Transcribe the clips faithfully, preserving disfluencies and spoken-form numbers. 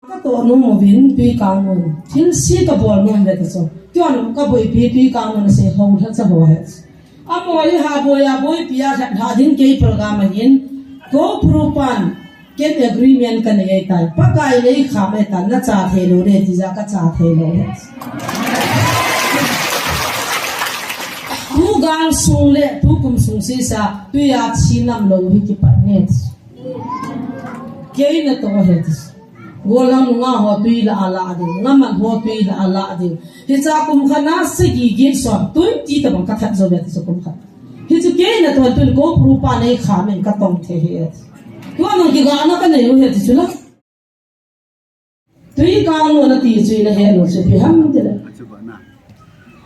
Ka toh nom uvin Tuikang nun. Thil si ka bol nom ve ta chu. Tuan ka boipi Tuikang nun sei ho lha cha ho he. Amaho hi ha boi a boipi a lha lha ding kei program a hin. Ko prupan ken agreement ka nei tai. Pakai nei kha mai ta na cha thei lo le ti ja ka cha thei lo le. Tu gang sung le tu kum sung si sa tu ya chi nam lo hi ki pa ne. Kei na to he ti. Golang nunga ho tui la ala ding, ngaman ho tui la ala ding. Hicha kum khat na segi gin som, twenty tabang ka that jo be ti chu kum khat. Hichu kei na to tun ko pru pa nei kha men ka tong the he. Tua nang ki ga na ka nei u he ti chu la. Tuikang nun na ti chu na he no chu pi ham ti la.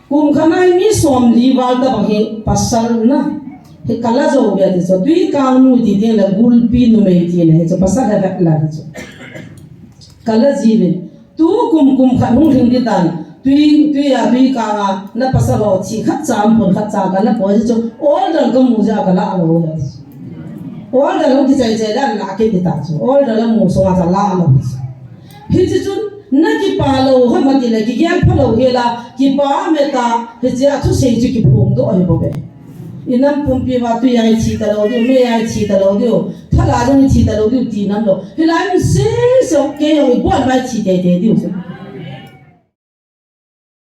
Kum khat na mi som li val tabang hi pasal na. Hi ka la jo be ti chu. Tuikang nu ti ding la gulpi numei ti na hi chu pasal he vet la hi chu. Ka la ji ve. Tu kum kum khat hung hing di tan. Tui, tui a, Tuikang a, na pasal ho chi khat cha am pon khat cha ka la poi chu. Order ka mu ja ka la lo le. Order lo ki chai chai dan la ke di ta chu. Order la mu so ka la lo. Hichi chun, na kipa lo, ha mati le, kigel pha lo, he la, kipa me ta, hichi a thusei chu kiphong doh ahi bou ve. I nam pumpi va tui a i thi ta lo diu, mei a i thi ta lo diu, thala jong i thi ta lo diu, ti nam lo. Hilai mi se, se, kei jong i bon va i thi te te diu.